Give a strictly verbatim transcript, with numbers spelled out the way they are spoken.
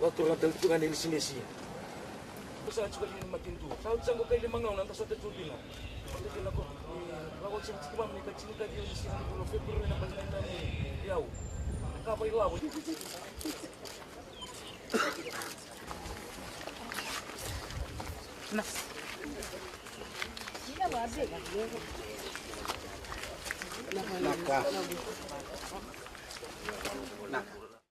Vatura na tali tu ga na ilisinisi. Ko sa tiko ni matinitu. Sa oti sa qo ka i lima gauna da sa ta tu dina. Ko ta kila ko, e, lako tiko tiko mai ka tiko ka tiko ni sina ni kono February na bali na ni yau. Ka bai lavo. Na. Na ka. Na ka.